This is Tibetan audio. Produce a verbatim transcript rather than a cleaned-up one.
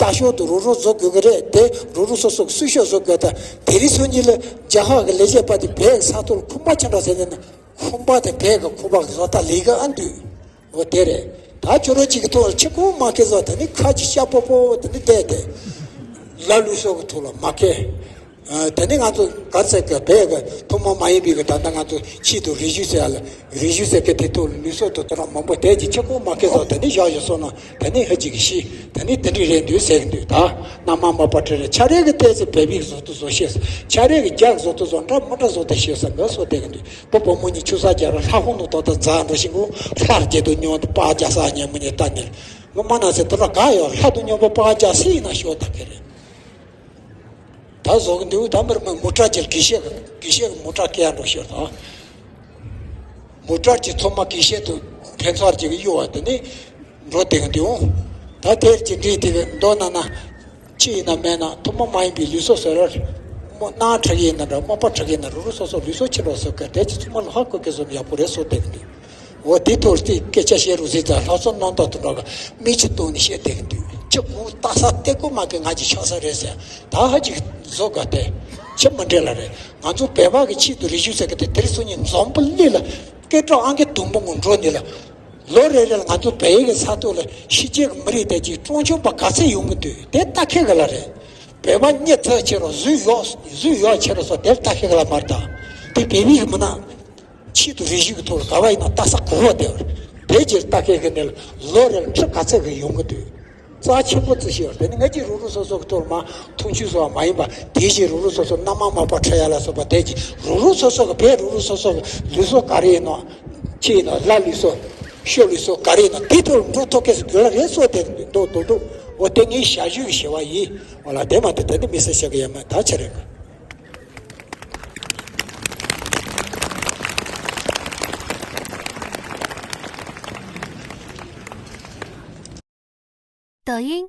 ལྟ་ཞོར་དུ་རུག་རུག་བཟོ་དགོས་ཀྱི་རེད་དེ། རུག་རུག་སོ་སོ་གི་སྲུ་ཤོག་བཟོ་དགོས་ད། དེ་རིང་སང་ཉིན་ལ་རྒྱ་གར་གྱི་ལས་བྱེད་པ་དེ་བོད་ས་ཐོག་ལ་ཁུག་མ་ཅི་འདྲ་ཟེར་ནས་ན། ཁུག་མ་དེ་བོད་ཀྱི་ཁུག་མ་བཟོ་ལྟ་ལས་ཀ་ཨ་འདུག་འོ་དེ་རེད། ད་ཁྱོད་རང་གཅིག་གི་ཐོག་ལ་ཕྱི་ཁུག་མ་ཁེ་བཟོ་དེ་ནི་ཁ་ཅིག་ཤ་པོ་པོ་དེ་ནི་བསྡད་དེ། ལ་ལུག་སོགས་ཀྱི་ཐོག་ལ་མ་ཁེ། ཨ། དེ་ནི་ང་ཚོ་ག་ཚད་ཀྱི་བོད་ཀྱི་ཐུན་མོང་མ་ཡིན་པའི་གི་ད་ལྟ་ང་ཚོ་ཆེད་དུ་རེ་ཞུ་ཟེར་ཡ་ལ་རེ་ཞུ་ཟེར་གི་དེ་ཐོག་ལ་ལུགས་སྲོལ་དུ་དེ་རང་མང་པོ་དེ་གྱི་ཁྱི་ཁོ་མ་སྐད་སོགས་དེ་ནི་བཞག་བཞག་སོང་ན་དེ་ནི་ཧ་ཅིག་གི་ཤི་དེ་ནི་དེ་འདྲ་རེད་འདུག་ཟེར་གི་འདུག་ད་ན་མ་མ་པ་ཁྲི་རེ་ཆ་རེ་གི་ཏོག་ཙམ་བོད་པའི་བཟོ་དུ་བཟོ་ཤེས། ཆ་རེ་གི་རྒྱ་གི་བཟོ་དུ་བཟོ་འདྲ་མ་འདྲ་བཟོ་དུ་ཤེས་ས་འགའ་སོགས་བསྡད་གི་འདུག་བུ་བུ་མོ་གཉིས་ཆུ་ས་རྒྱ་ར་ལྷ་ཁོང་དུ་ཏོག་ཏོག་འཛག་འགྲོ་ཤིང་གོ། ལྷར་རྒྱལ་དུ་སྙོམས་ཏེ་པ་རྒྱ་ས་ཉེ་མི་ཉེ་ལྟ་ཉེ། ངོ་མ་ན་ཟེར་དུ་ལ་ག་ཡོད་ལྷ་དུ་སྙོམས་པ་པ་རྒྱ་སི་ཡིན་ན་ཤོག་ད་གི་རེད། ད་བཟོ་གི་འདུག་ད་མི་རིགས་མི་མུ་དྲག་ཅིག་དགེ་བཤེས་དགེ་བཤེས་མུ་དྲག་སྐད་འགྲོ་ཤོར་དང་། མུ་དྲག་ཅིག་ཚང་མ་དགེ་བཤེས་དུ་ཕན་ཚར་ཅིག་གཡོ་བ་དེ་ནི་འགྲོ་བསྡད་གི་འདུག་ད་དེར་ཅིག་འདྲི་དེ་གི་མདོ་ན་ན། ཅི་ཡིན་ན་མེད་ན་ཐུན་མོང་མ་ཡིན་པའི་ལུགས་སྲོལ་ཟེར་ར། རྨོ་ནང་ཁྲག་ཡིན་ན་འདྲ་རྨོ་པ་ཁྲག་ཡིན་ན་རུ་རུ་སོ་སོ་ལུགས་སྲོལ་ཕྱི་ལོགས་སུ་བཀལ་དེ་ཅི་ཚང་མ་ལ་ཧ་གོ་གི་བཟོ་ཡག་པོ་རེད་བཟོ་བསྡད་གི་འདུག་འོ་དེ་ཐོག་དེ་སྐད་ཆ་བཤད་རུ་ཟིག་ཙང་ལྷག་བསམ་རྣམ་དག་ཏུ་འགྲོ་ག་མིག་ཆུ་བཏང་ནས་བཤད་བསྡད་གི་འདུག་ཅི་གུ་ལྟ་ས་ལྟད་ཀོ་མ་གི་ང་ཅི་ཆགས་ས་རེད་ཟེར་ད་ཧ་ཅིག་བཟོ་དགོས་ཏེ་ཅི་མི་འདྲེ་ལ་རེད། ང་ཚོ་བོད་པ་གི་ཆེད་དུ་རེ་ཞུ་ཟེར་གི་དེ་དེར་སོང་ཉིན་འཛོམས་པོ་ལི་ལ་སྐད་གྲགས་ཨང་ཀི་དུམ་བུ་ངུ་འགྲོ་ནི་ལ། ལོ་རེ་རེ་ལ་ང་ཚོ་བལ་ཡུལ་གྱི་ས་ཐོག་ལ་ཕྱི་རྒྱལ་གྱི་མི་རིགས་དེ་གཅིག་སྲུང་སྐྱོབ་པ་ག་ཚད་ཡོང་གི་འདུག་དེ་ལྟ་མཁན་ག་ལ་རེད། བོད་པ་སྙད་ཚ་ཆེ་རོགས་གཟུགས་ཡོག་གཟུགས་ཡོག་ཆེ་རོགས་སོགས་དེ་ལྟ་མཁན་ག་ལ་མ་རེད་ད། དེ་བལ་ཡུལ་གྱི་མི་ནང་ཆེད་དུ་རེ་ཞུ་གི་ཐོག་ལ་ག་བ་ཡིན་ན་ལྟ་ས་གོ་བ་དེ་བར་དེ་གཅིག་ལྟ་མཁན་གི་ནས་ལོ་རེ་ལ་ཁྲི་ག་ཚད་གི་ཡོང་གི་འདུག་རྩ་ཆེན་པོ་བརྩི་ཤེས་པ་དེ་ནི་ང་ཅི་རུ་རུ་སོ་སོ་གི་ཐོག་མ་འཐུང་ཆུ་སོགས་མ་ཡིན་པ་དེ་བཞིན་རུ་རུ་སོ་སོ་མནའ་མ་མ་པ་ཁྲ་ཡ་ལ་སོགས་པ་དེ་གྱི་རུ་རུ་སོ་སོ་གི་བས་རུ་རུ་སོ་སོ་གི་ལུས་སྲོག་ག་རེ་ཡིན་ནོ། ཁྱི་ཡིན་ནོ་ལ་ལུས་སྲོག་ཤོ་ལུས་སྲོག་ག་རེ་ཡིན་ནོ་དེ་ཐོག་འགྲོ་ཐོག་སྐད་སུ་དགོས་ལ་རེད་སོ་དེ་འདུག་འདུག་འདུག་འོ་དེ་ངའི་ཞ་ཞུ་གི་ཞེ་བ་ཡིན། འོ་ལ་དེ་མ་དེ་དེ་འདི་མི་སེ་ཤ་གི་ཡ་མ་ད་ཆ་རེད་ག抖音